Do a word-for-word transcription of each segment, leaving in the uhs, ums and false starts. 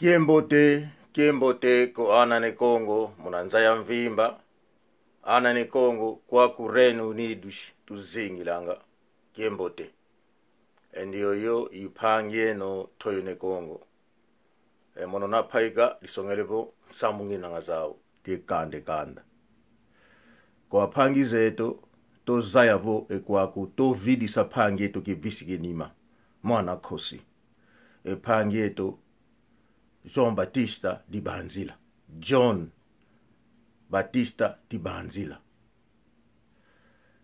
Kiambote, kiambote kwa ana ne Kongo, muna nza ya mvimba. Ana ne Kongo, kwaku Reino Unidos, tuzingilanga. Kiambote. E ndioyo i mpangi eno Toyo ne Kongo. E mono na mpaika, disongele vo nsamu nginanga zau, tie kanda e kanda. Kwa mpangi zeto, tuzaya vo e kwaku, tuvidisa mpangi eto Kivisi Kenima, mwana nkosi. E mpangi eto, João Batista Dibanzila. John Batista Dibanzila.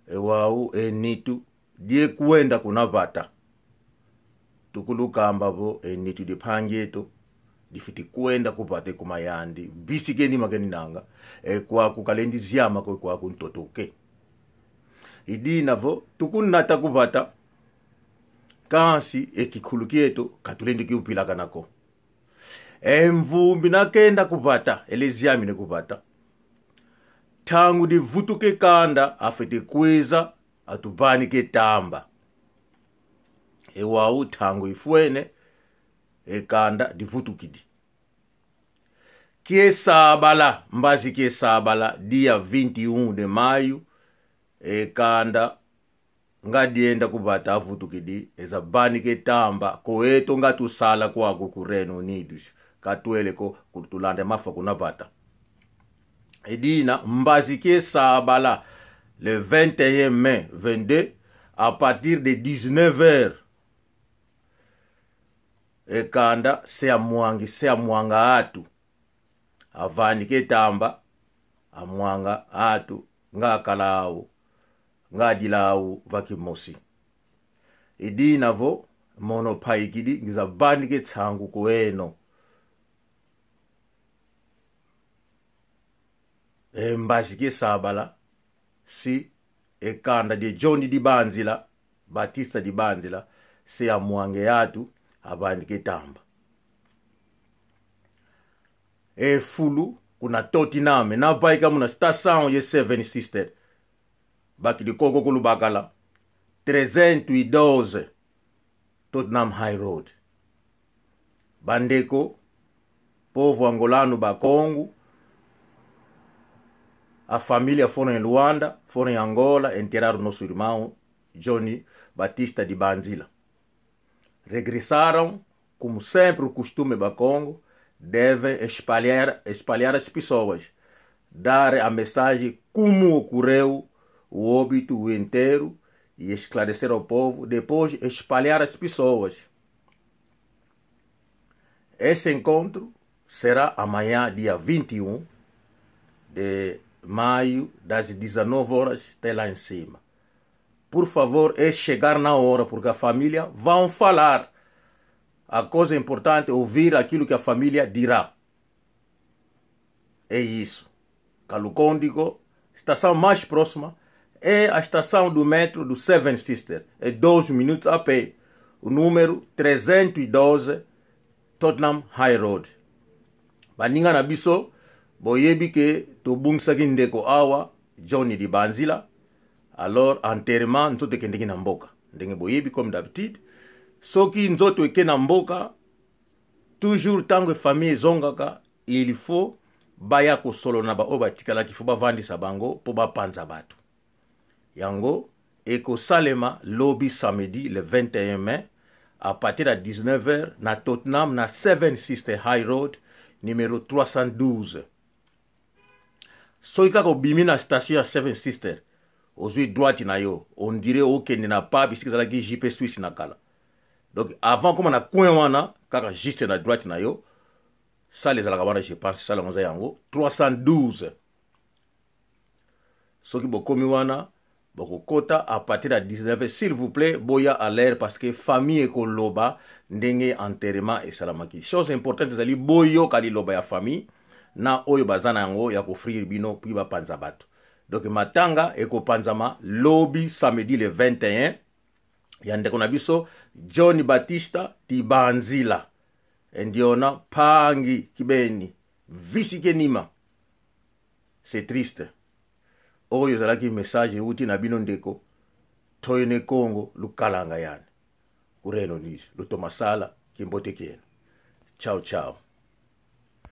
E wau e nitu die kwenda kuna vata. Tukulukamba vo e nitu die mpangi eto, difwiti kwenda ku vata e kuma yandi. Visi Kenima keninanga, e kwaku kalendi ziama ko, e kwaku ntoto ke. I dina vo, tukunata ku vata, kansi e kikulu kieto, katulendi kiupilakana ko. E mvumbi na kenda ku vata, ele ziamine ku vata. Ntangu divutuke kanda, afwete kwiza, atuvanike tamba. E wau ntangu ifwene, e kanda divutukidi. Kiesabala, mbazi kiesabala, dia vinte e um de maio, e kanda nga dienda ku vata avutukidi, eza vanike tamba, kwa eto nga tusala kwaku ku Reino Unidos, katwele ko kutulanda mafwa kuna vata. I dina, mbazi kiesabala, le vingt et un mai vingt-deux, à partir de dix-neuf heures, e kanda se amwangi, se amwanga atu. Avanike tamba, amwanga atu, nga akala au, nga adila au va kimosi. I dina vo, mono mpaikidi, ngiza vanike nsangu kwa eno. E mbazi kiesabala, si e kanda die John Dibanzila, Batista Dibanzila, se amwange atu, avanike tamba. E fulu, kuna Tottenham, na vaika muna estação ye Seven Sister. Bakidi koko ku Lubakala, trezentos e doze, Tottenham High Road. Bandeko, povo angolano, Bakongo, a família foram em Luanda, foram em Angola, enterraram nosso irmão Johnny Batista Dibanzila. Regressaram, como sempre o costume Bakongo, devem espalhar, espalhar as pessoas, dar a mensagem como ocorreu o óbito, o enterro, e esclarecer ao povo, depois espalhar as pessoas. Esse encontro será amanhã, dia vinte e um de maio, das dezanove horas até lá em cima. Por favor, é chegar na hora, porque a família vão falar. A coisa importante é ouvir aquilo que a família dirá. É isso. Ka lukondi ko, estação mais próxima é a estação do metro do Seven Sister. É dois minutos a pé. O número trezentos e doze, Tottenham High Road. Baninga na biso, boyebi ke tubungisaki ndeko awa, Johnny Dibanzila. Alors, enterrement, nzoto ekendeki na mboka. Ndenge boyebi, comme d'habitude. Soki nzoto eke na mboka, toujours ntango famille ezongaka, il faut baya kosolola na baoyo batikalaki, faut bavandisa bango, po bapanza bato. Yango ekosalema lobi samedi le vingt et un mai, à partir ya dix-neuf heures, na Tottenham, na Seven Sister High Road, numéro trois cent douze. Soki kaka obimi na station ya Seven Sister, ozwi droite na yo, on dirait okende na pub, bisika ezalaki J P Suisse na kala. Donc, avant okoma na coin wana, kaka juste na droite na yo, salle ezalaka wana, je pense, salle yango eza yango, trois cent douze. Soki bokomi wana, bokokota à partir ya dix-neuf heures, s'il vous plaît, boya à l'heure, parce que famille ekoloba ndenge enterrement esalamaki. Chose importante ezali boyoka liloba ya famille, na oyo baza na yango ya ko-offrir bino, puis bapanza bato. Donc, matanga ekopanzama lobi samedi le vingt et un, ya ndeko na biso, Johnny Batista Dibanzila. E ndiona mpangi kibeni, Visi Kenima. C'est triste. Oyo ezalaki message euti na bino ndeko Toyo Ne Kongo, Lukalanga yani. Ku Reino Unidos, lutoma sala, kimbote kieno. Ciao, ciao.